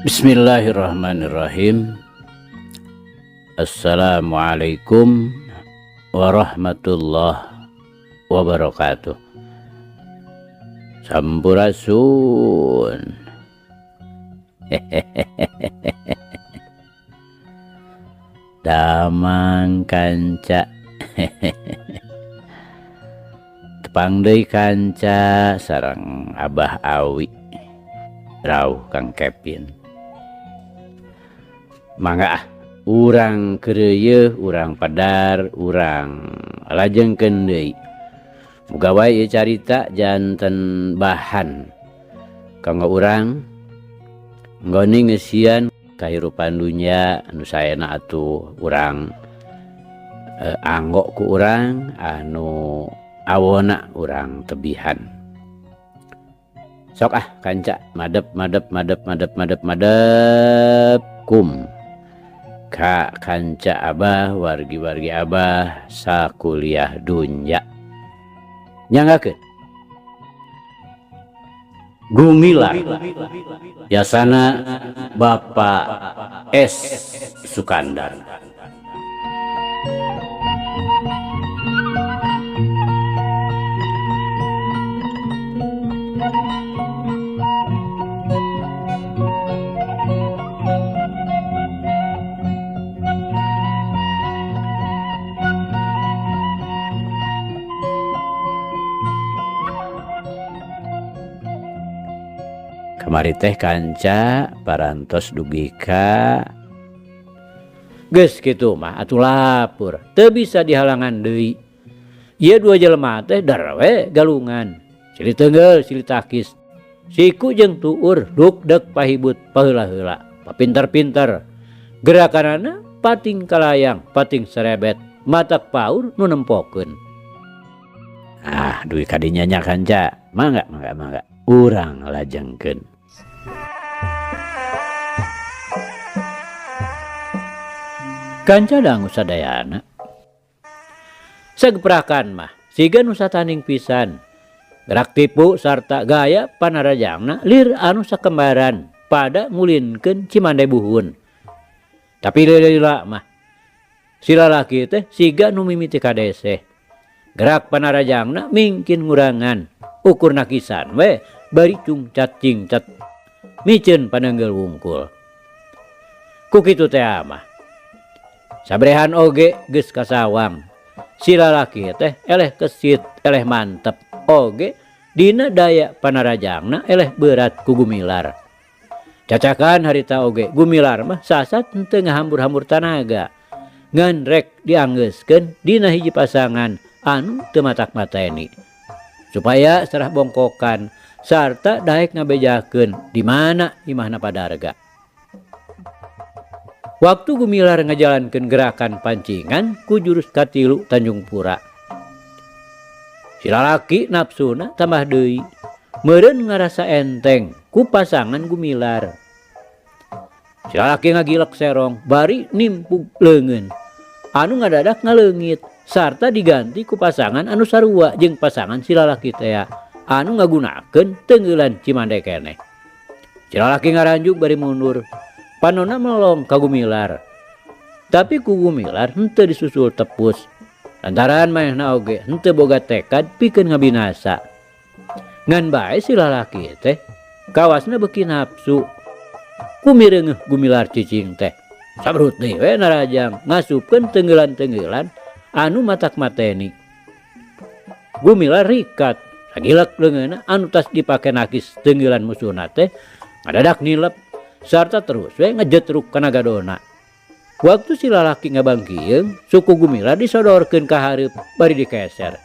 Bismillahirrahmanirrahim. Assalamualaikum warahmatullahi wabarakatuh. Sampurasun. Damang kanca. Tepang deui kanca sareng Abah Awi. Rauh Kang Kevin. Mangga ah, urang keureuyeun, urang padar, urang lajengkeun deui. Muga wae ieu carita janten bahan kanggo urang nggoni ngeusian kahirupan dunya anu saena atuh urang anggo ku urang anu awona urang tebihan. Sok ah kanca madep madep madep madep madep madep kum ka kanca Abah, wargi-wargi Abah sakuliah dunya. Nyanggakeun Gumilar yasana Bapak S Sukandar. Kamari teh kanca parantos dugi ka geus kitu mah atuh lapur teu bisa dihalangan deui. Ieu dua jelema teh dar we galungan, silih teunggeul silih takis, siku jeung tuur dukdek pahibut paheula-heula papinter-pinter gerakanana pating kalayang pating serebet matak paur nu nempokeun. Ah dugi ka dinya nya kanca, mangga mangga mangga urang lajengkeun. Kanca dangu sadayana. Sageprakan mah siga nu sataning pisan. Gerak tipu sarta gaya panarajangna lir anu sakembaran pada ngulinkeun Cimande buhun. Tapi lila mah si lalaki teh siga nu mimiti kadeseh. Gerak panarajangna mingkin ngurangan, ukur nakisan we bari cungcat cingcat miceun panenggel wungkul. Ku kitu teh mah sabrehan oge geus kasawang. Si lalaki teh eleh kesit, eleh mantep oge dina daya panarajangna eleh berat ku Gumilar. Cacakan harita oge Gumilar mah sasat henteu ngahambur-hambur tanaga. Ngan rek dianggeuskeun dina hiji pasangan anu teu matak mateni. Supaya serah bongkokan sarta daek ngabejakeun di mana imahna padarga. Waktu Gumilar ngajalankeun gerakan pancingan ku jurus katilu Tanjung Pura. Si lalaki nafsuna tambah deui, meureun ngarasa enteng ku pasangan Gumilar. Si lalaki ngagilek serong bari nimpug leungeun anu ngadadak ngaleungit sarta diganti ku pasangan anu sarua jeung pasangan si lalaki tea anu ngagunakeun teungeulan Cimande keneh. Si lalaki ngaranjug bari mundur. Panona melong ka Gumilar. Tapi ku Gumilar henteu disusul tepus. Lantaran manehna oge henteu boga tekad pikeun ngabinasa. Ngan bae si lalaki teh kawasna beuki nafsu. Kumireungeuh Gumilar cicing teh. Sabrut deui we narajang ngasupkeun teungeulan-teungeulan anu matak mateni. Gumilar rikat, sagilek leungeunna anu tas dipake nakis teungeulan musuhna teh ngadadak nilep sarta terus we ngejetruk kana gadona. Waktu si lalaki ngabangkieung, suku Gumilar disodorkeun ka hareup bari dikeser.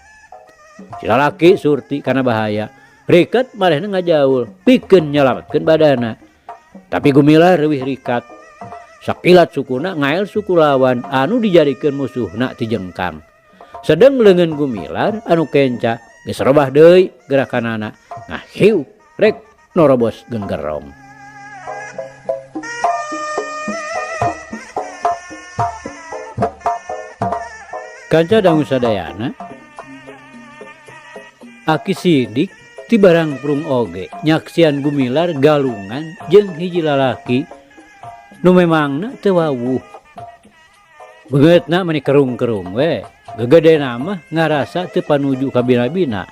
Si lalaki surti kana bahaya, rikat marehna ngajaul pikeun nyalametkeun badana. Tapi Gumilar leuwih rikat. Sakilat sukuna ngael suku lawan anu dijadikeun musuhna ti jengkang. Sedeng leungeun Gumilar anu kenca geus robah deui gerakanana ngahiup rek norobos genggerong. Kanca dangu sadayana, Aki Sidik Ti barang prung oge nyaksian Gumilar galungan jeung hiji lalaki nu memangna teu wawuh. Beungeutna meni kerung-kerung we, gegedena mah ngarasa teu panuju ka bina-bina.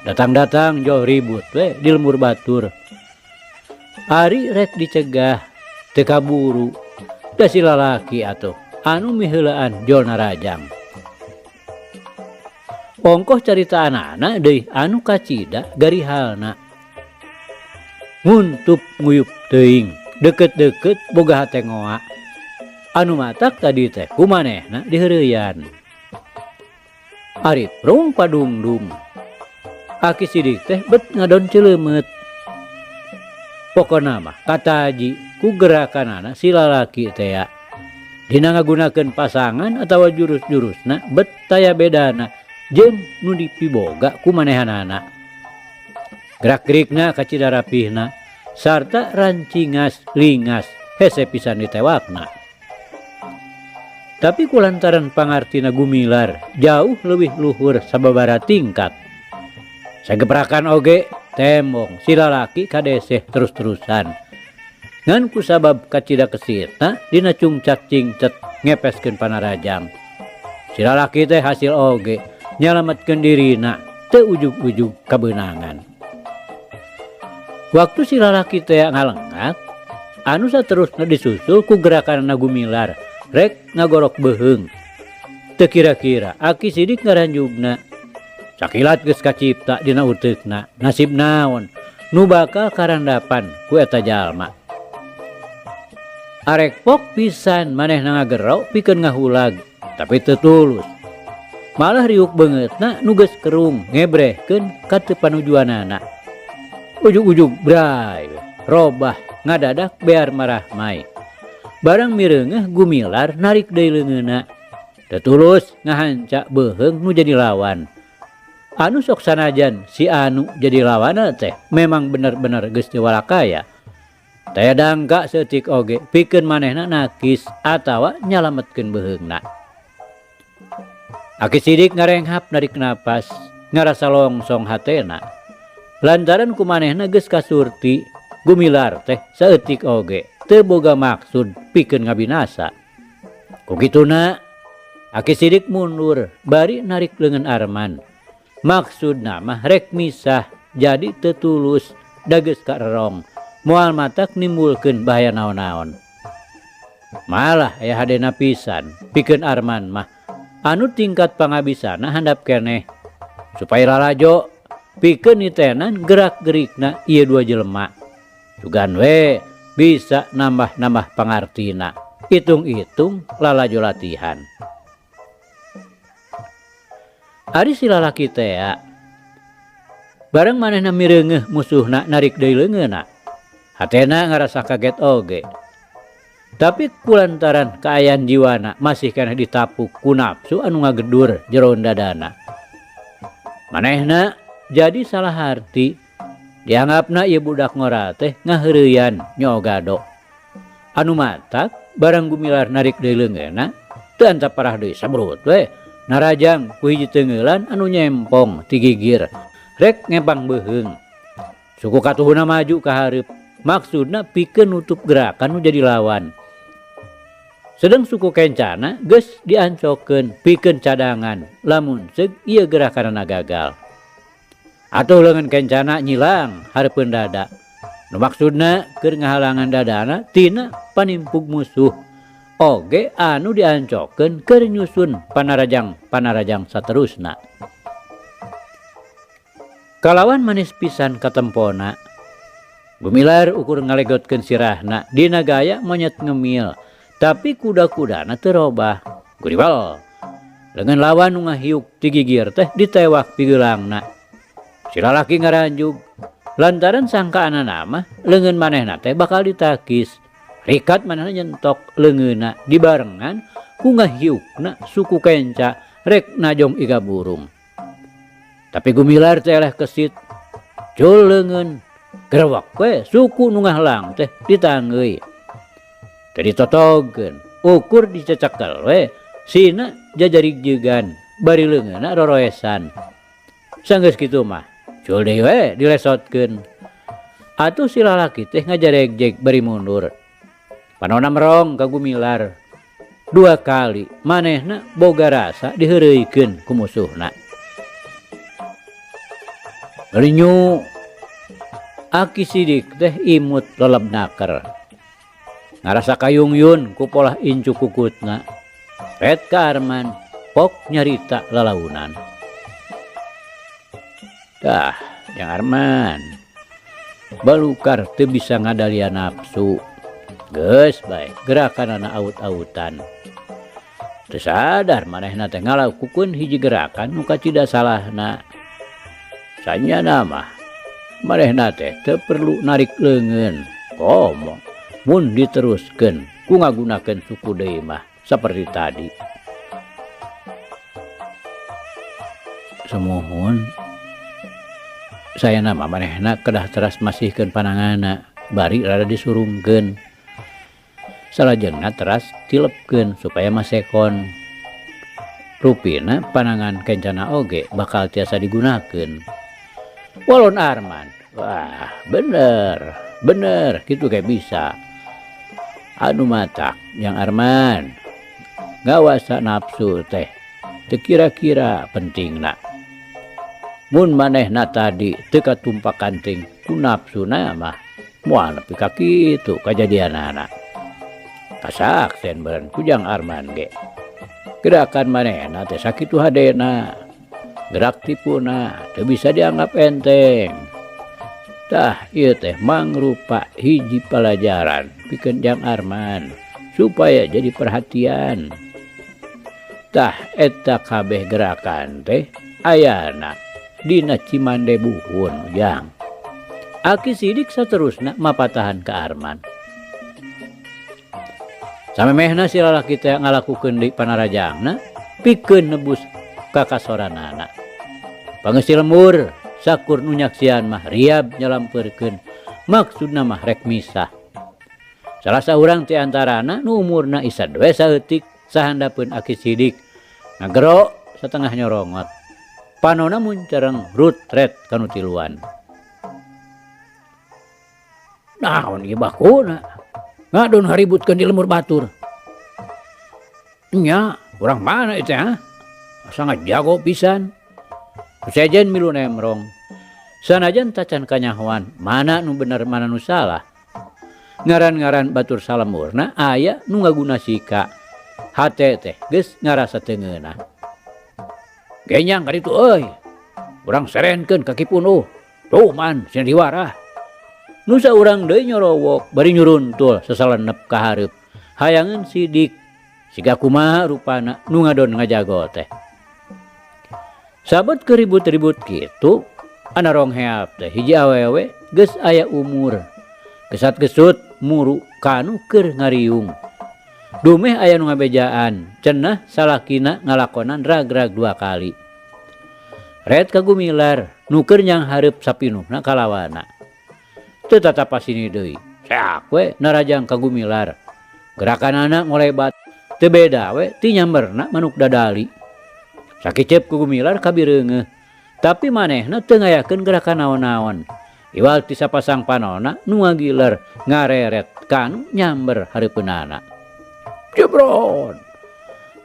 Datang-datang jol ribut we di lembur batur. Ari rek dicegah teu kaburu da si lalaki atuh anu miheulaan jol narajang. Ongkoh caritaanana deui anu kacida garihalna. Nguntup nguyup teuing, deukeut-deukeut boga hate ngoa. Anu matak tadi teh kumanehna diheureuyan. Ari prung padungdung. Aki Sidik teh bet ngadon celeumeut. Pokona mah kataji ku gerakanana si lalaki tea. Dina ngagunakeun pasangan atawa jurus-jurusna bet taya bedana jeung nu dipiboga ku manehanana. Gerak-gerikna kacida rapihna sarta rancingas lingas hese pisan ditewakna. Tapi kulantaran pangartina Gumilar jauh leuwih luhur sababara tingkat. Sageprakan oge tembong si lalaki kadeseh terus-terusan. Ngan kusabab kacida kesitna dina cungcat cingcet ngepeskeun panarajang. Si lalaki teh hasil oge nyalametkeun dirina teu ujug-ujug kabeunangan. Waktu si lalaki teh ngalengak, anu saterusna disusul ku gerakanna Gumilar rek ngagorok beuheung. Teu kira-kira Aki Sidik ngaranjugna. Sakilat geus kacipta dina uteukna, nasib naon nu bakal karandapan ku eta jalma. Arek pok pisan manehna ngagero pikeun ngahulag, tapi teu tulus. Malah riuk beungeutna nu geus kerung ngebrehkeun ka teu panujuanana. Ujug-ujug bray, robah ngadadak bear marahmai. Barang mireungeuh Gumilar narik deui leungeunna. Teu tulus ngahanca beuheung nu jadi lawan. Anu sok sanajan si anu jadi lawanna teh memang bener-bener geus teu walakaya. Taya dangka saeutik oge pikeun manehna nakis atawa nyalametkeun beuheungna. Aki Sidik ngarenghap narik napas, ngarasa longsong hatena. Lantaran ku manehna geus kasurti, Gumilar teh saeutik oge teu boga maksud pikeun ngabinasa. Ku kituna, Aki Sidik mundur bari narik leungeun Arman. Maksudna mah rek misah jadi teu tulus da geus karerong. Moal matak nimbulkeun bahaya naon-naon. Malah aya hadena pisan pikeun Arman mah anu tingkat pangabisana handap keneh supaya lalajo pikeun nitenan gerak-gerikna ieu dua jelema. Sugan we bisa nambah-nambah pangartina. Hitung-hitung lalajo latihan. Ari si lalaki tea bareng manehna mireungeuh musuhna narik deui leungeunna. Hatena ngarasa kaget oge. Tapi kulantaran kaayaan jiwana masih keneh ditapuk ku nafsu anu ngagedur jeroan dadana. Manehna jadi salah harti. Dianggapna ieu budak ngora teh ngaheureuyan nyogado. Anu matak barang Gumilar narik deui leungeunna teu antap parah deui sabrut we. Narajang ku hiji teungeulan anu nyempong ti gigir rek ngempang beuheung. Suku katuhuna maju ka hareup. Maksudna pikeun nutup gerakan nu jadi lawan. Sedeng suku kencana geus diancokeun pikeun cadangan lamun seug ieu gerakanana gagal. Atuh leungeun kencana nyilang hareupeun dada. Nu maksudna keur ngahalangan dadana tina panimpug musuh. Oge anu diancokeun keur nyusun panarajang-panarajang saterusna. Kalawan manis pisan katempona. Gumilar ukur ngalegotkeun sirahna dina gaya monyet ngemil, tapi kuda-kudana teu robah. Guriwal. Leungeun lawan nu ngahiuk ti gigir teh ditewak pigeulangna. Si lalaki ngaranjug lantaran sangkaanana mah leungeun manehna teh bakal ditakis. Rikat manehna nyentok leungeunna dibarengan ku ngahiukna suku kenca rek najong iga burung. Tapi Gumilar teh eleh kesit. Cul leungeun gerewak we suku nu ngahlang teh ditanggeuy. Teh ditotogkeun, ukur dicecekel we sina jajarig jeugan bari leungeunna roroesan. Sanggeus kitu mah Cul deui we dilesotkeun. Atuh si lalaki teh ngajaregjeg bari mundur. Panona merong ka Gumilar. Dua kali manehna boga rasa diheureuykeun ku musuhna. Rinyu Aki Sidik teh imut leleb naker. Ngarasa kayungyun ku polah incu kukutna. Ret ka Arman, pok nyarita lalaunan. Tah, Jang Arman. Balukar teu bisa ngadalia nafsu. Geus bae gerakanana aut-autan. Teu sadar manehna teh ngalakukeun hiji gerakan nu kacida salahna. Sanyana mah manehna teh teu perlu narik leungeun. Komo mun diteruskeun ku ngagunakeun suku deui mah saperti tadi. Sumuhun sayana mah manehna kedah teras masihkeun pananganna bari rada disurungkeun. Salajengna teras tilepkeun supaya masekon. Rupina panangan kencana oge bakal tiasa digunakeun. Walon Arman, wah bener, bener kitu ge bisa. Anu matak Jang Arman, ngawasa nafsu teh teu kira-kira pentingna. Mun manehna tadi teu katumpak kanting ku nafsuna mah moal nepi ka kitu kajadianana. Kasaksen beureun ku Jang Arman ge. Gerakan manehna teh sakitu hadena. Gerak tipuna teu bisa dianggap enteng. Tah ieu teh mangrupa hiji palajaran pikeun Jang Arman supaya jadi perhatian. Tah eta kabeh gerakan teh ayana dina Cimande Buhun Jang. Aki Sidik saterusna mapatahan ka Arman. Samemehna si lalaki teh ngalakukeun deui panarajangna pikeun nebus kakasoranana. Pangeusi lembur sakur nu nyaksian mah riab nyalampeurkeun maksudna mah rek misah. Salah saurang ti antarana nu umurna isad we saeutik sahandapeun Aki Sidik ngagero satengah nyorongot. Panona muncereng rutret kanu tiluan. Naon ieu bakuna? Ngadon haributkeun di lemur batur. Nya, urang mana itu ha? Asa ngajago pisan. Sejen milu nemrong. Sanajan tacan kanyahoan mana nu bener mana nu salah. Ngaran-ngaran batur salemurna aya nu ngaguna sika. Hate teh geus ngarasa teu ngeunah. Genyang ka ditu euy. Urang serenkeun ka Ki Punuh. Tuh man sieun diwarah. Nu saurang deui nyorowok bari nyuruntul sasalenep ka hareup. Hayangeun Sidik siga kumaha rupana nu ngadon ngajago teh. Sabet keribut-ribut kitu, ana rong heap teh hiji awewe geus aya umur. Gesat-gesut muru kanu keur ngariung. Dumeh aya nu ngabejaan, cenah salakina ngalakonan rag-rag dua kali. Ret ka Gumilar, nu keur nyang hareup sapinuhna kalawana. Teu tatapasini deui. Seak we narajang ka Gumilar. Gerakanana ngolebat, teu beda we ti nyamberna manuk dadali. Sakiceup ku Gumilar kabireungeuh, tapi manehna teu ngayakeun gerakan naon-naon. Iwal ti sapasang panona nu ngagiler ngareret kanu nyamber hareupeunana. Jebrot.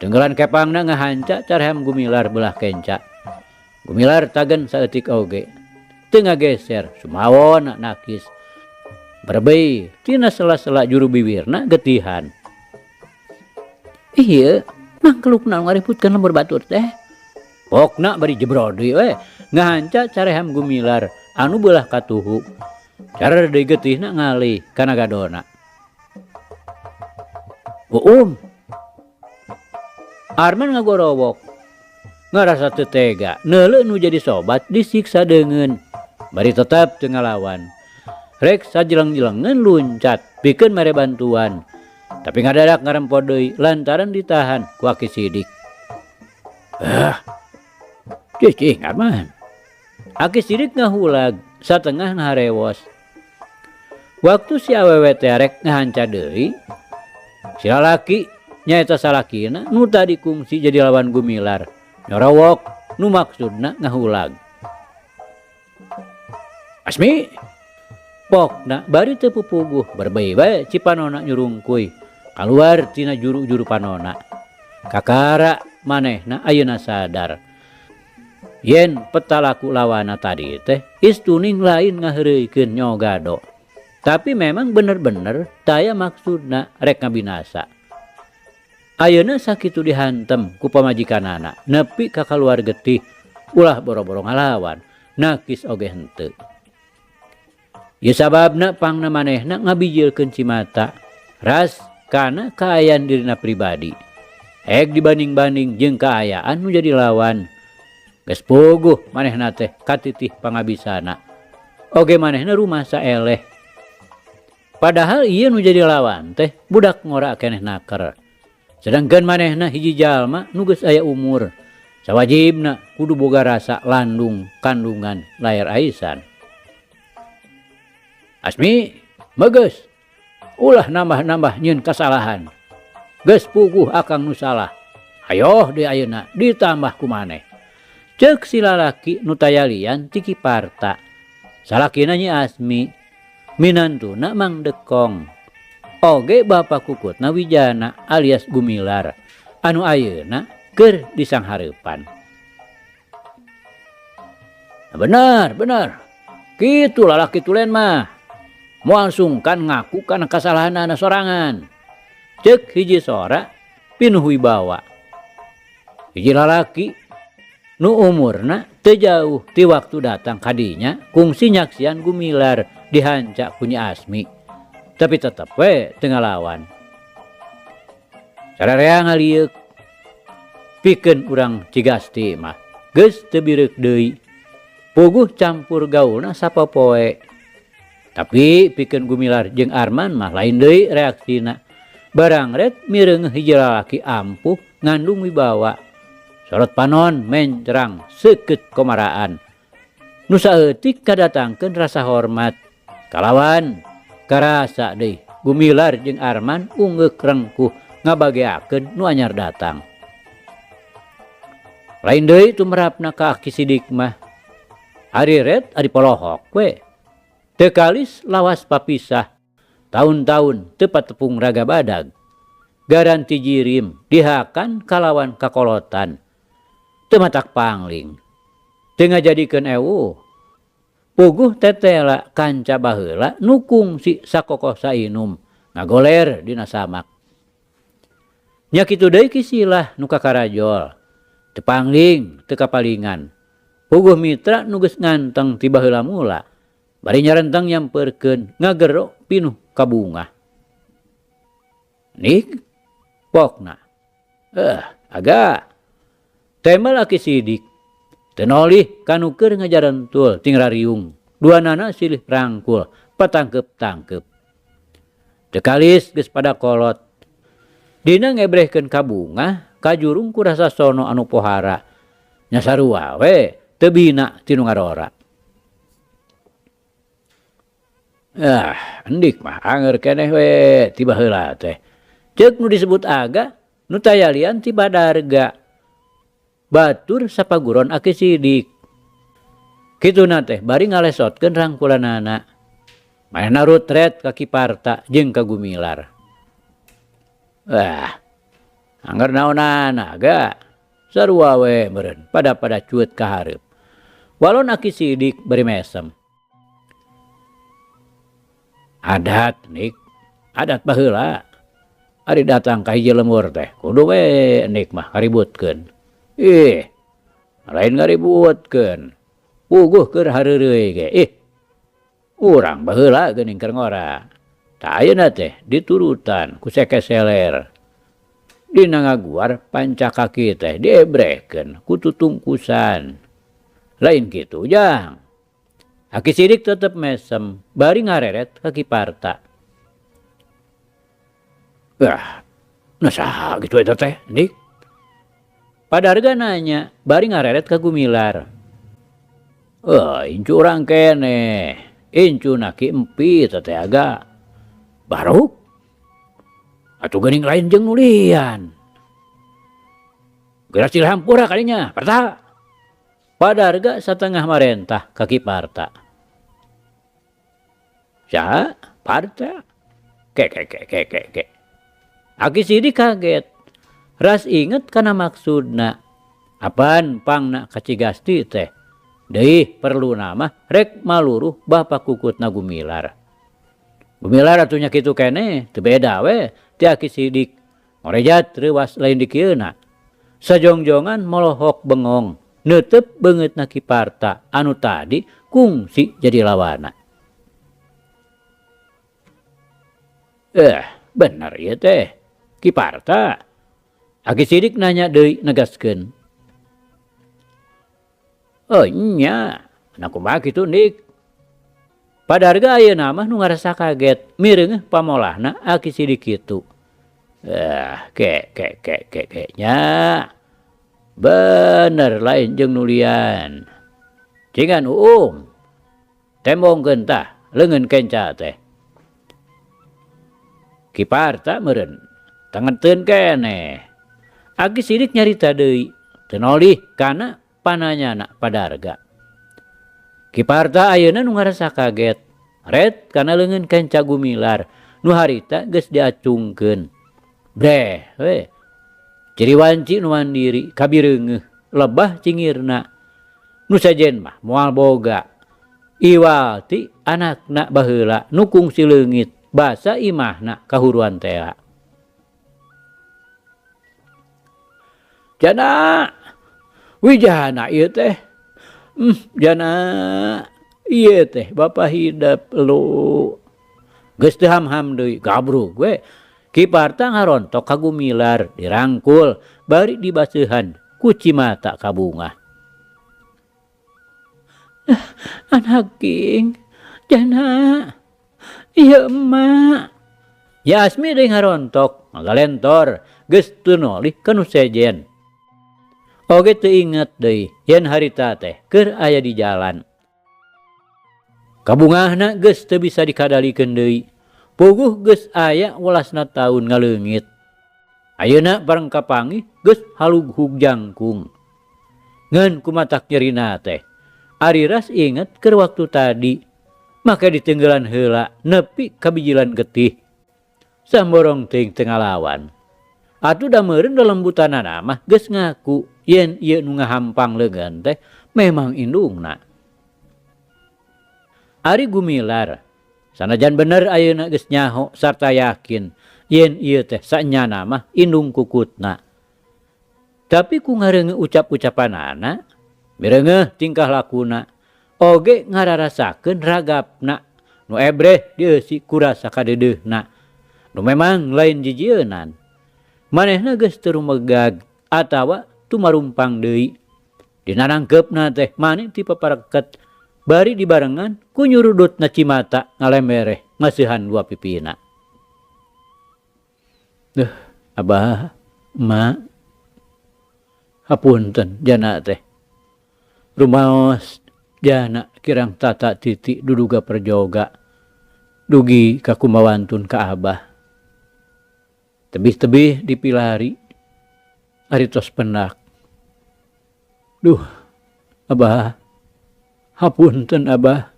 Tenggelan kepangna ngahanca careham Gumilar belah kenca. Gumilar tagen saeutik oge. Teu ngageser, sumawona nakis. Berbei tina sela-sela juru biwirna getihan. Ieu mangkelukna ngariputkeun lembur batur teh. Pokna bari jebrot deui we, ngahanca careham Gumilar anu beulah katuhu. Cara deui getihna ngalih kana gadona. Uum. Arman ngagorowok. Ngarasa teu tega, neuleuh nu jadi sobat disiksa deungeun. Bari tetep teu ngalawan. Rek sajeleng-jelengeun luncat pikeun mere bantuan. Tapi ngadadak ngarempo deui lantaran ditahan ku Aki Sidik. Cicing Arman. Aki Sidik ngahulag satengah ngaharewos. Waktu si awewe teh rek ngahanca deui, si lalaki nyaeta salakina nu tadi kungsi jadi lawan Gumilar. Nyorowok nu maksudna ngahulag. Asmi! Pokna bari teu pupuguh berbei bae cipanona nyurungkuy kaluar tina juru-juru panona. Kakara manehna ayeuna sadar yen petalaku lawana tadi teh istuning lain ngaheureuykeun nyogado tapi memang bener-bener taya maksudna rek ngabinasa. Ayeuna sakitu dihantem ku pamajikanana nepi ka kaluar getih ulah boro-boro ngalawan nakis oge henteu. Ieu sababna pangna manehna ngabijilkeun cimata ras kana kaayaan dirina pribadi. Ek dibanding-banding jeung kaayaan nu jadi lawan. Geus puguh manehna teh katitih pangabisana. Oge manehna rumasa eleh. Padahal ieu nu jadi lawan teh budak ngora keneh naker. Sedangkan manehna hiji jalma nu geus aya umur. Sawajibna kudu boga rasa landung kandungan layar aisan. Asmi, meges, ulah nambah-nambah nyieun kasalahan. Geus puguh akang nu salah. Hayoh deui ayeuna ditambah ku maneh. Ceuk si lalaki nu tayalian ti Ki Parta. Salakina Nyi Asmi, minantuna Mang Dekong. Oge bapa kukutna Wijana alias Gumilar anu ayeuna keur disanghareupan. Bener, bener. Kitu lalaki tulen mah. Moal sungkan ngaku kana kasalahanana sorangan. Ceuk hiji sora pinuh wibawa. Hiji lalaki nu umurna teu jauh ti waktu datang ka dinya kungsi nyaksian Gumilar dihanca ku Nyi Asmi. Tapi tetep we teu ngalawan. Sararea ngalieuk pikeun urang Cigasti mah geus teu bireuk deui. Puguh campur gaulna sapopoe. Tapi pikeun Gumilar jeung Arman mah lain deui reaksina. Barangret mireungeuh hiji lalaki ampuh ngandung wibawa. Sorot panon mencrang seukeut komaraan. Nu saeutik kadatangkeun rasa hormat. Kalawan karasa deui Gumilar jeung Arman ungeuk rengkuh ngabageakeun nu anyar datang. Lain deui tumerapna ka Aki Sidik mah. Ari ret ari polohok we. Teu kalis lawas papisah. Taun-taun teu patepung raga badag. Garanti jirim dihakan kalawan kakolotan. Teu matak pangling. Teu ngajadikeun ewuh. Puguh tetela kanca baheula nu kungsi sakokoh sainum ngagoler dina samak. Nya kitu deui Ki Silah nu kakarajol. Teu pangling teu kapalingan. Puguh mitra nu geus nganteng ti baheula mula. Bari nyarenteng nyamperkeun ngagero pinuh kabungah. Nik pokna. Agak. Tembal Aki Sidik. Teu nolih ka nu keur ngajarentul ting rariung. Duanana silih rangkul, patangkeup-tangkeup. Teu kalis geus pada kolot. Dina ngebrehkeun kabungah, kajurung ku rasa sono anu pohara. Nya sarua we teu bina ti nu ngarora. Ah, endik mah anger keneh we ti baheula teh. Ceuk nu disebut aga, nu tayalian ti badarga. Batur sapaguron Aki Sidik. Kituna teh bari ngalesotkeun rangkulanana. Manehna rutret ka Ki Parta jeung ka Gumilar. Wah, angger naonana aga. Sarua we meureun pada-pada cueut ka hareup. Walon Aki Sidik bari mesem. Adat nik, adat baheula. Ari datang ka hiji lembur teh kudu we nik mah ngaributkeun. Ih, lain ngaributkeun. Puguh keur hareureuy ge. Ih, urang baheula geuning keur ngora. Tah ayeuna teh diturutan ku sekeseler. Dina ngaguar pancakaki teh diebrehkeun ku tutungkusan. Lain kitu jang. Aki Sidik tetep mesem bari ngareret ka Ki Parta. Wah, nu saha kitu eta teh, Dik? Padarga nanya bari ngareret ka Gumilar. Oh, incu urang keneh. Incu naki empi teh aga. Baruk. Atuh geuning lain jeung nulian. Geura silih hampura kadinya, Parta. Padarga satengah marentah ka Ki Parta. Saha? Parta. Ke ke ke ke ke ke. Aki Sidik kaget. Ras inget kana maksudna. Apan pangna ka Cigasti teh. Deih perluna mah rek maluruh bapa kukutna Gumilar. Gumilar atuh nya kitu keneh, teu beda we ti Aki Sidik. Ngorejat reuwas lain dikieuna. Sajongjongan molohok bengong neuteup beungeutna Ki Parta anu tadi kungsi jadi lawana. Eh, bener ieu teh. Ki Parta. Aki Sidik nanya deui negaskeun. Oh nya, nah kumaha kitu Dik? Padarga ayeuna mah nu ngarasa kaget mireungeuh pamolahna Aki Sidik kitu. Eh, ke ke ke ke ke nya. Bener lain jeung nu lian. Cingan uung. Tembongkeun tah leungeun kenca teh. Ki Parta meureun tengeteun keneh. Aki Sidik nyarita deui, teu nolih kana pananyana Padarga. Ki Parta ayeuna nu ngarasa kaget, ret kana leungeun kenca Gumilar nu harita geus diacungkeun. Breh we. Ciri wanci nu mandiri kabireungeuh lebah cingirna. Nu sejen mah moal boga. Iwal ti anakna baheula nu kungsi leungit basa imahna kahuruan tea. Jana wijana ieu teh. Jana ieu teh bapa hidep lu. Geus teu ham-ham deui gabrug we. Ki Parta ngarontok ka Gumilar dirangkul bari dibaseuhan ku cimata kabungah. Anak king jana ieu emak. Yasmi deui ngarontok ngalentor geus teu nolih ka nu sejen. Oge teu inget deui yen harita teh keur aya di jalan. Kabungahna geus teu bisa dikadalikeun deui. Puguh geus aya welasna taun ngaleungit. Ayeuna bareng kapanggih geus halughug jangkung. Ngan kumatak nyerina teh. Ari ras inget keur waktu tadi. Make ditenggelan heula nepi ka bijilan getih. Samborong teuing teu ngalawan. Atuh da meureun lelembutanana mah geus ngaku yen ieu nu ngahampang leungeun teh memang indungna. Ari Gumilar sanajan bener ayeuna geus nyaho sarta yakin yen ieu teh saenyana mah indung kukutna. Tapi ku ngareungeuh ucap-ucapanana, mireungeuh tingkah lakuna, oge ngararasakeun ragapna nu ebreh dieusi ku rasa kadeudeuna nu memang lain jijieunan. Manehna geus teu rumegag atawa tumarumpang deui. Dina nangkeupna teh maneh ti papareket bari dibarengan ku nyurudutna cimata ngalembereh ngaseuhan dua pipina. Duh, abah, emak, hapunten jana teh. Rumaos jana kirang tata titi duduga perjoga dugi ka kumawantun ka abah. Tebih-tebih dipilari ari tos pendak. Duh, abah, hapunten abah.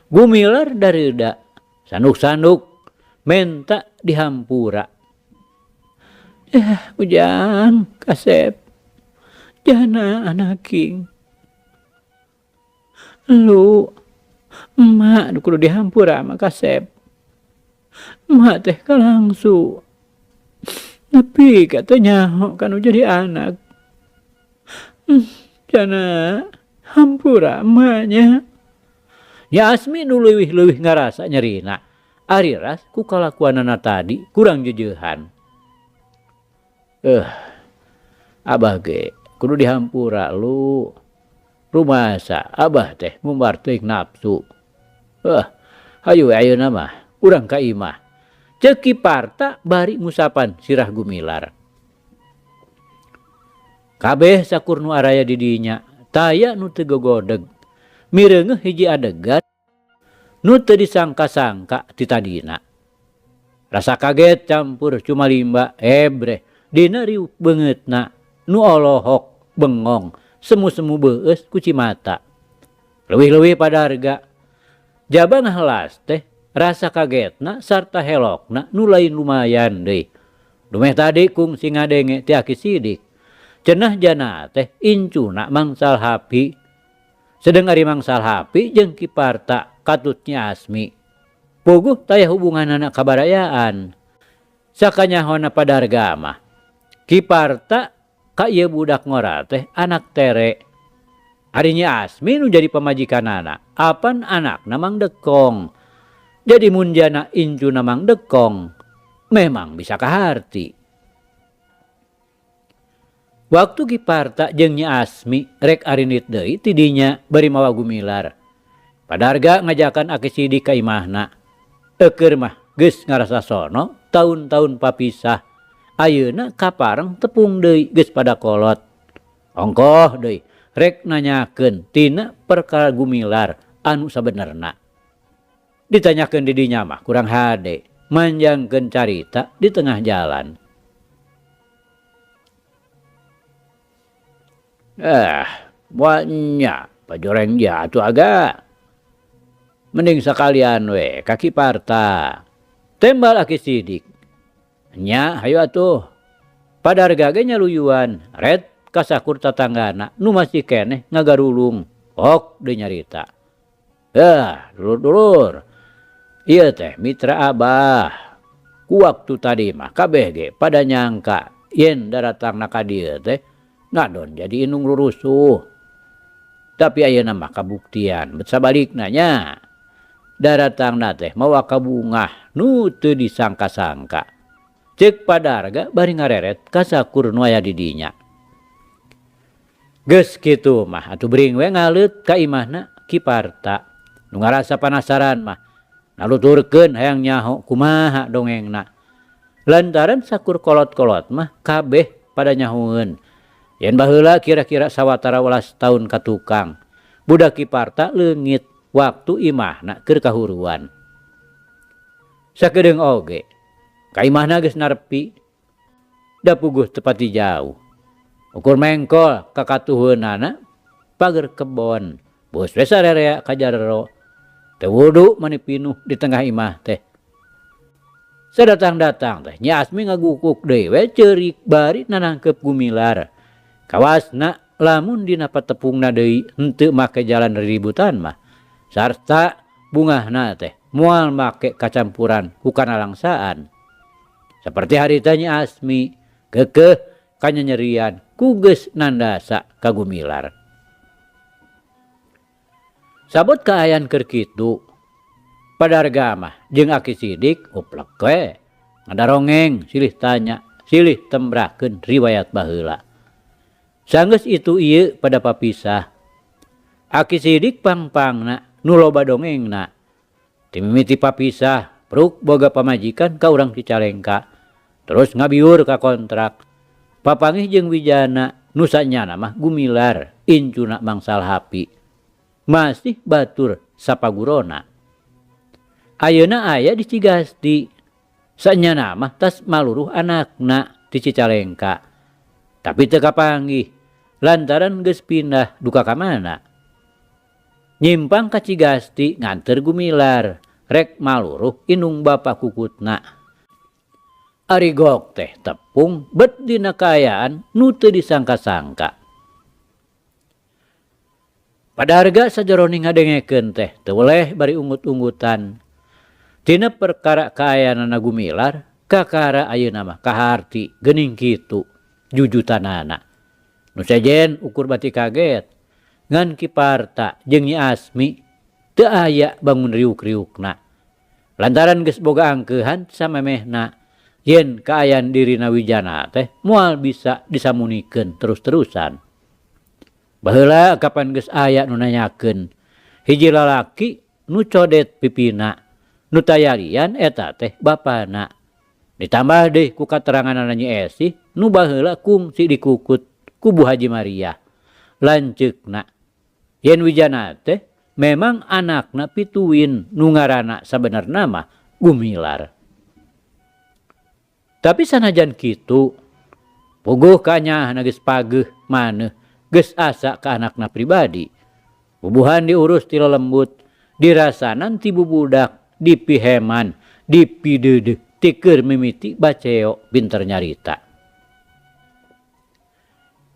Gumilar dareuda, sanduk-sanduk menta dihampura. Ujang, kasep, jana anaking. Lu, emak nu kudu dihampura mah kasep. Emak teh kalangsu. Nepi ka teu nyaho kanu jadi anak. Jana hampura emaknya. Nya Asmi nu leuwih-leuwih ngarasa nyerina. Ari ras ku kalakuanana tadi kurang jejeuhan. Abah ge kudu dihampura lu. Rumasa abah teh ngumbar teuing nafsu. Hayu we ayeuna mah urang ka imah. Ceuk Ki Parta bari ngusapan sirah Gumilar. Kabeh sakur nu araya di dinya taya nu teu gogodeg. Mireungeuh hiji adegan nu teu disangka-sangka ti tadina. Rasa kaget campur cumalimba ebreh dina riuk beungeutna nu olohok bengong semu-semu beueus ku cimata. Leuwih-leuwih padarga. Jaba ngahelas teh rasa kagetna sarta helokna nu lain lumayan deui. Dumeh tadi kungsi ngadenge ti Aki Sidik. Cenah jana teh incuna Mang Salhapi. Sedeng ari Mang Salhapi jeung Ki Parta katut Nyi Asmi. Puguh taya hubunganana kabarayaan. Sakanyahona padarga mah. Ki Parta ka ieu budak ngora teh anak tere. Ari Nyi Asmi nu jadi pamajikanana, apan anakna Mang Dekong. Jadi mun jana incuna Mang Dekong, memang bisa kaharti. Waktu Ki Parta jeung Nyi Asmi rek arindit deui ti dinya bari mawa gumilar. Padarga ngajakan Aki Sidik ka imahna. Eukeur mah geus ngarasa sono taun-taun papisah. Ayeuna kapareng tepung deui geus pada kolot. Ongkoh deui rek nanyakeun tina perkara gumilar anu sabenerna. Ditanyakeun di dinya mah kurang hade, manjangkeun carita di tengah jalan. Moal nya pajoreng jatuh aga. Mending sakalian we ka Ki Parta. Tembal Aki Sidik. Nya hayu atuh. Padarga ge nyaluyuan, red kasakur tatanggana nu masih keneh ngagarulung. Ok deui nyarita. Dulur-dulur. Ieu teh mitra abah. Ku waktu tadi mah kabeh ge pada nyangka yen daratangna ka dieu teh ngadon jadi indung rurusuh. Tapi ayeuna mah kabuktian bet sabalikna nya. Daratangna teh mawa kabungah nu teu disangka-sangka. Ceuk padarga bari ngareret kasakur nu aya di dinya. Geus kitu mah atuh bering we ngaleut ka imahna Ki Parta. Nu ngarasa panasaran mah naluturkeun hayang nyaho kumaha dongengna. Lantaran sakur kolot-kolot mah kabeh pada nyahoeun. Yen baheula kira-kira sawatara welas taun ka tukang. Budak Ki Parta leungit waktu imahna keur kahuruan. Sakedeung oge ka imahna geus narepi. Da puguh tepati jauh. Ukur mengkol ka katuhunana pager kebon. Bus we sarerea ka jarero. Teu wudu mani pinuh di tengah imah teh. Sadatang-datang teh Nyi Asmi ngagukuk deui we ceurik bari nanangkeup gumilar. Kawasna lamun dina patepungna deui henteu make jalan riributan mah. Sarta bungahna teh moal make kacampuran ku kanalangsaan. Saperti harita Nyi Asmi keukeuh kanyanyerian ku geus nandasa ka gumilar. Sabot kaayaan keur kitu, padarga mah jeung Aki Sidik uplek we ngadarongeng silih tanya, silih tembrahkeun riwayat baheula. Sanggeus itu ieu pada papisah. Aki Sidik pangpangna nu loba dongengna. Ti mimiti papisah, pruk boga pamajikan ka urang Cicalengka. Terus ngabiur ka kontrak. Papangih jeung Wijana nu sanyana mah gumilar incuna Mang Salhapi. Masih batur sapagurona. Ayeuna aya di Cigasti. Sanyana mah tas maluruh anakna di Cicalengka. Tapi teu kapanggih lantaran geus pindah duka ka mana. Nyimpang ka Cigasti nganter gumilar rek maluruh indung bapa kukutna. Ari gok teh tepung bet dina kaayaan nu teu disangka-sangka. Padarga sajeroning ngadengekeun teh teu weleh bari unggut-unggutan. Tina perkara kaayaanana gumilar kakara ayeuna mah kaharti geuning kitu jujutanana. Nu sejen ukur bati kaget ngan Ki Parta jeung Nyi Asmi teu aya bangun riuk-riukna. Lantaran geus boga angkeuhan samemehna yen kaayaan dirina Wijana teh moal bisa disamunikeun terus-terusan. Baheula kapan geus aya nu nanyakeun hiji lalaki nu codet pipina nu tayalian eta teh bapana. Ditambah deui ku kateranganana Nyi Esih nu baheula kungsi dikukut ku Bu Haji Maria. Lanceukna yen Wijana teh memang anakna pituin nu ngaranna sabenerna mah Gumilar. Tapi sanajan kitu puguh kanyahna geus pageuh maneuh geus asa ka anakna pribadi. Bubuhan diurus ti lelembut Dirasanan ti bubudak, dipiheman, dipideudeuh ti keur mimiti baceo pinter nyarita.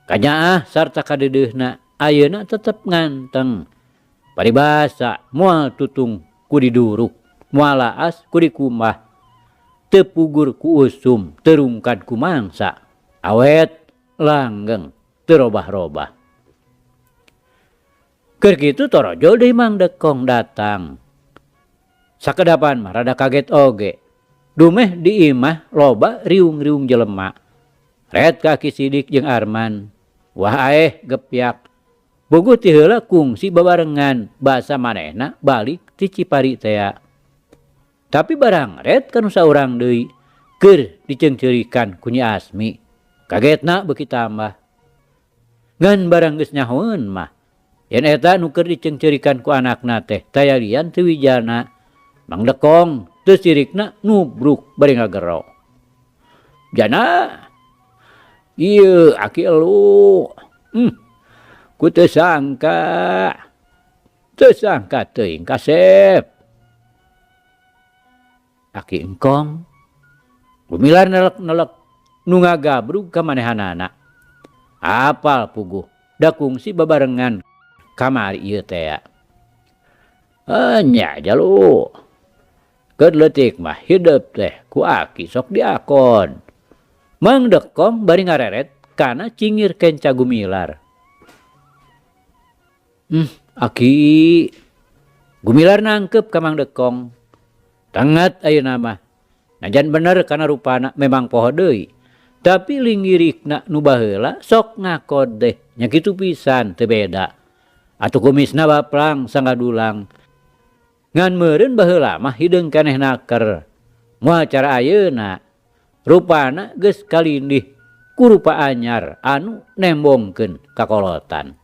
Kanyaah sarta kadeudeuna ayeuna tetep nganteng. Paribasa moal tutung ku diduruk, moal laas ku dikumbah, teu pugur ku usum, teu rungkad ku mangsa, awet, langgeng, teu robah-robah. Keur kitu torojol deui Mang Dekong datang. Sakedapan mah rada kaget oge. Dumeh di imah loba riung-riung jelema. Red ka Ki Sidik jeung Arman. Wah aeh gepyak. Puguh ti heula kungsi babarengan basa manehna balik ti Cipari tea. Tapi barang red ka nu saurang deui keur diceungceurikan ku Nyi Asmi. Kagetna beuki tambah. Ngan barang geus nyahoeun mah yen eta nu keur diceungceurikan ku anakna teh taya lian teu wijana. Mang Dekong teu sirikna nubruk bari ngagero. Jana ieu aki elu. Ku teu sangka. Teu sangka teuing kasep. Aki engkong Gumilar nelek-nelek nu ngagabrug ka manehanana. Apal puguh da kungsi babarengan kamari ieu tea. Enya jalu. Keur leutik mah hidep teh ku aki sok diakon. Mang Dekong bari ngareret kana cingir kenca Gumilar. Aki. Gumilar nangkep ka Mang Dekong. Tenget ayeuna mah. Najan bener kana rupana memang poho deui. Tapi linggirikna nu baheula sok ngakod teh nya kitu pisan teu beda. Atuh kumisna baplang sangadulang. Ngan meureun baheula mah hideung keneh naker. Moal cara ayeuna. Rupana geus kalindih ku rupa anyar anu nembongkeun kakolotan.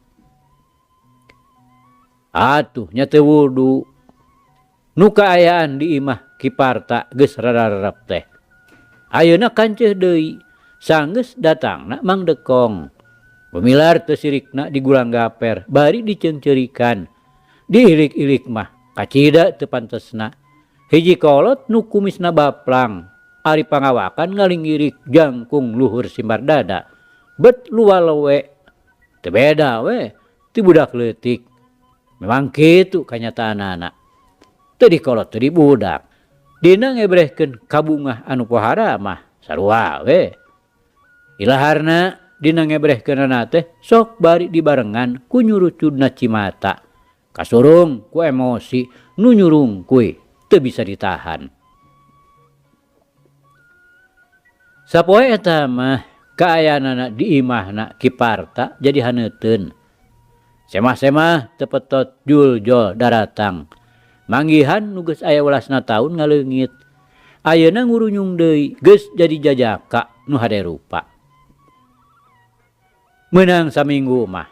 Atuh nya teu wudu. Nu kaayaan di imah Ki Parta geus rararep teh. Ayeuna kanceuh deui sanggeus datangna Mang Dekong. Gumilar teu sirikna digulang gaper bari diceungceurikan. Diilik-ilik mah kacida teu pantesna. Hiji kolot nu kumisna baplang ari pangawakan ngalingirik jangkung luhur simbar dada. Bet luwalewe teu beda we ti budak leutik. Memang kitu kanyataanana. Teu dikolot teu dibudak. Dina ngebrehkeun kabungah anu pohara mah sarua we. Ilaharna dina ngebrehkeunana teh sok bari dibarengan ku nyurucudna cimata. Kasurung ku emosi nu nyurungkuy teu bisa ditahan. Sapoe eta mah kaayaanana di imahna Ki Parta jadi haneuteun. Semah-semah teu petot juljol daratang. Manggihan nu geus aya welasna taun ngaleungit. Ayeuna ngurunyung deui geus jadi jajaka nu hade rupa. Meunang saminggu mah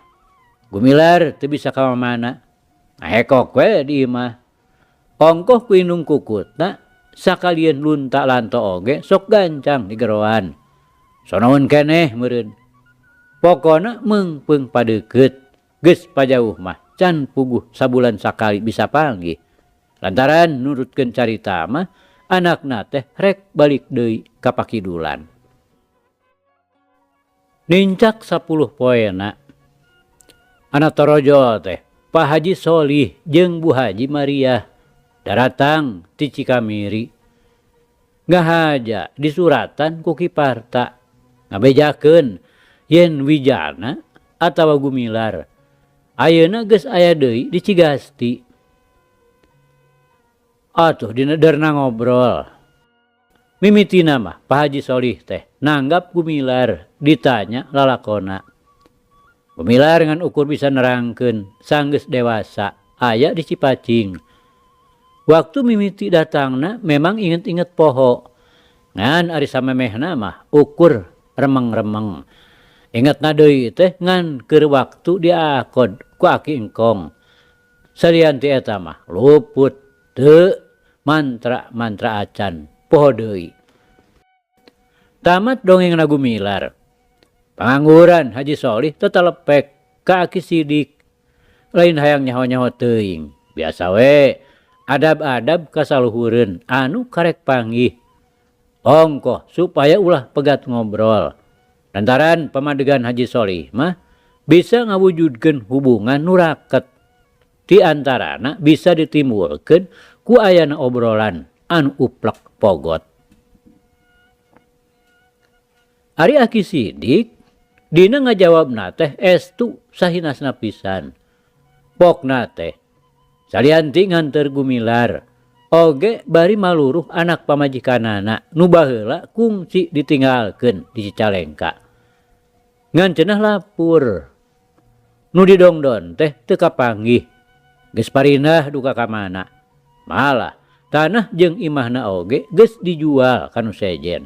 Gumilar teu bisa ka mamana. Ngahekok we di imah. Ongkoh ku indung kukutna sakalieun lunta lanto oge sok gancang digeroan. Sonoeun keneh meureun. Pokona meungpeung padeukeut. Geus pajauh mah can puguh sabulan sakali bisa panggih. Lantaran nurutkeun carita mah anakna teh rek balik deui ka pakidulan. Nincak 10 poena anak torojol teh Pak Haji Solih jeung Bu Haji Mariah daratang ti Cikamiri. Ngahaja disuratan ku Ki Parta ngabejakeun yen Wijana atawa Gumilar ayeuna geus aya deui di Cigasti. Atuh dina derna ngobrol. Mimitina mah Pak Haji Solih teh nanggap Gumilar ditanya lalakona. Gumilar ngan ukur bisa nerangkeun sanggeus dewasa aya di Cipacing. Waktu mimiti datangna memang inget-inget poho. Ngan ari samemehna mah ukur remeng-remeng. Ingetna deui teh ngan keur waktu diakod ku aki engkong. Salian ti eta mah luput teu mantra-mantra acan poho deui. Tamat dongengna Gumilar. Pangangguran Haji Solih tetalepek ka Aki Sidik. Lain hayang nyaho-nyaho teuing. Biasa we adab-adab kasaluhureun anu karek panggih. Ongkoh supaya ulah pegat ngobrol. Lantaran pamadegan Haji Solih mah bisa ngawujudkeun hubungan nu raket. Di antarana bisa ditimbulkeun ku ayana obrolan anu uplek pogot. Ari Aki Sidik dina ngajawabna teh estu sahinasna pisan. Pokna teh salianti nganteur gumilar oge bari maluruh anak pamajikanana nu baheula kungsi ditinggalkeun di Cicalengka. Ngan cenah lapur. Nu didongdon teh teu kapanggih. Geus parindah duka ka mana. Malah tanah jeung imahna oge geus dijual ka nu sejen.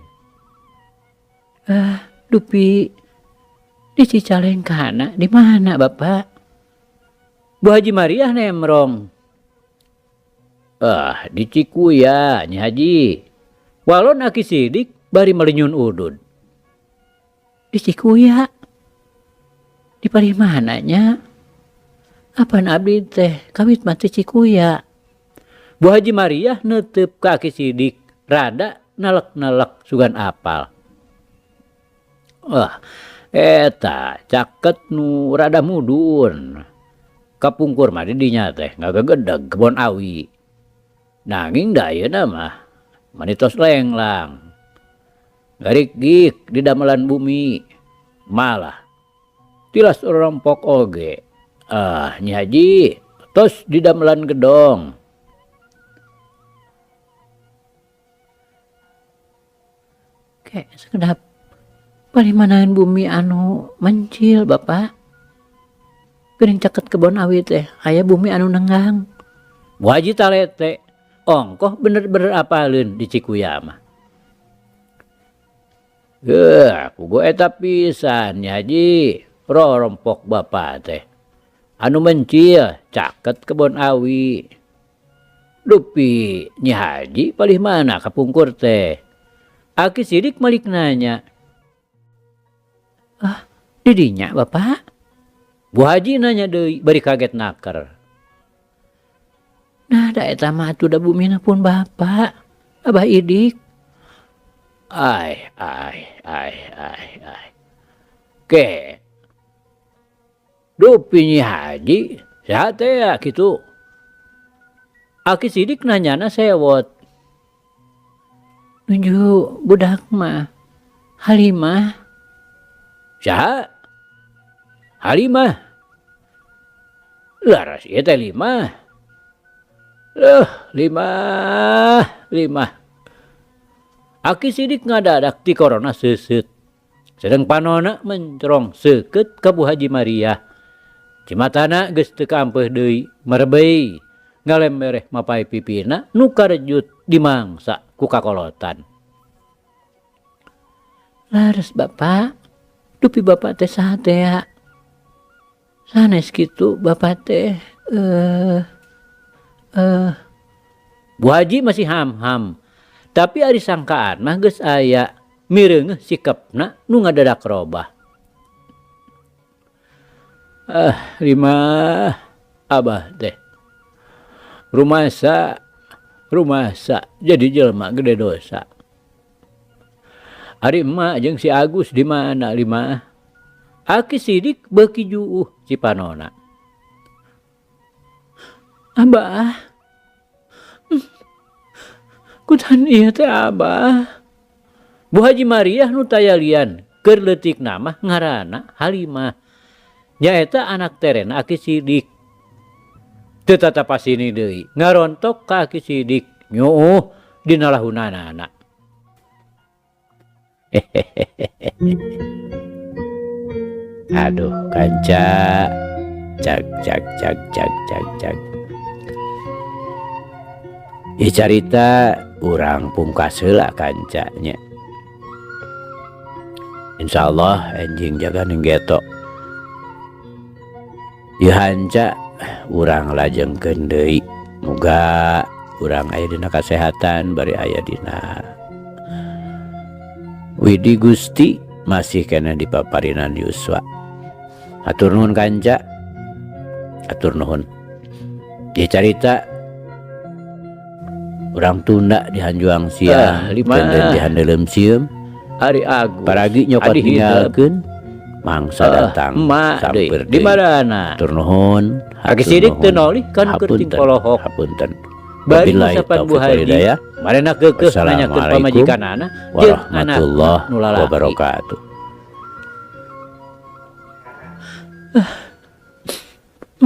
Ah, dupi di Cicalengkana di mana Bapak? Bu Haji Mariah nemrong. Ah, di Cikuya, Nyi Haji. Walon Aki Sidik bari melinyun udud. Di Cikuya? Di palih mana nya? Apan abdi teh kawit mah teh Cikuya. Bu Haji Mariah neuteup ka Aki Sidik, rada nelek-nelek sugan apal. Wah, eta caket nu rada mudun. Kapungkur mah di dinya teh ngagegedeg kebon awi. Nanging da ayeuna mah manitos lenglang. Garik gik di damelan bumi. Malah tilas rompok oge. Ah, Nyi Haji tos di damelan gedong. Ke sekedap palimanaeun bumi anu mencil Bapak. Geuning caket kebon awi teh aya bumi anu nenggang. Bu Haji talete ongkoh bener-bener apaleun di Cikuya mah. Geuh, puguh eta pisan Nyi Haji, rorompok Bapak teh. Anu mencil caket kebon awi. Dupi Nyi Haji palih mana kapungkur teh? Aki Sidik malik nanya. Ah, didinya Bapak? Bu Haji nanya deui bari kaget naker. Nah, da eta mah atuh da bumina pun Bapak, Abah Idik. Ai, ai, ai, ai, ai. Ke. Dupi Nyi Haji, saha teh ya kitu? Aki Sidik nanyana sewot. Nuju budak mah Halimah. Saha? Halimah. Laras ieu teh limah. Leuh, limah, limah. Aki Sidik ngadadak ti korona seuseut. Sedeng panona mencrong seukeut ka Bu Haji Mariah. Cimatana geus teu kaampeuh deui, merebei ngalembereh mapai pipina nu karejut dimangsa ku kakolotan. Laras Bapak, dupi Bapak teh saha tea? Sanes kitu Bapak teh Bu Haji masih ham-ham, tapi ari sangkaan mah geus aya mireungeuh sikepna nu ngadadak robah. Ah, limah Abah teh. Rumasa, rumasa jadi jelema gede dosa. Ari emak jeung si Agus di mana limah? Aki Sidik beuki juuh cipanona. Abah. Kutan ieu teh Abah. Bu Haji Mariah nu tayalian keur leutikna mah ngaranna Halimah. Nyaeta anak terena Aki Sidik. Teu tatapasini deui ngarontok ka Aki Sidik nyuuh dina lahunanana. Aduh kanca cag cag cag cag cag cag. Ieu carita urang pungkas heula kanca nya. Insyaallah enjing jaga ning geto. Ieu hanca urang lajengkeun deui. Muga urang aya dina kasehatan bari aya dina Widi Gusti masih keneh di paparinan yuswa. Hatur nuhun kanca. Hatur nuhun. Ieu carita urang tunda di hanjuang siang lima. Di handeuleum sieum. Ari Agus. Paragi nyokot Adi hidup. Ninggalkeun mangsa datang Emak deui. Samper Di deui. mana? Hatur nuhun. Aki Sidik teu nolih kan keur Hapunten. tingkoloho. Hapunten. Bari Wabillahi ngusapan Bu taufiq wal Haji. hidayah. Marena keukeuh nanyakeun Wassalamualaikum pamajikanana jeung anak warahmatullahi nu lalaki. Wabarakatuh.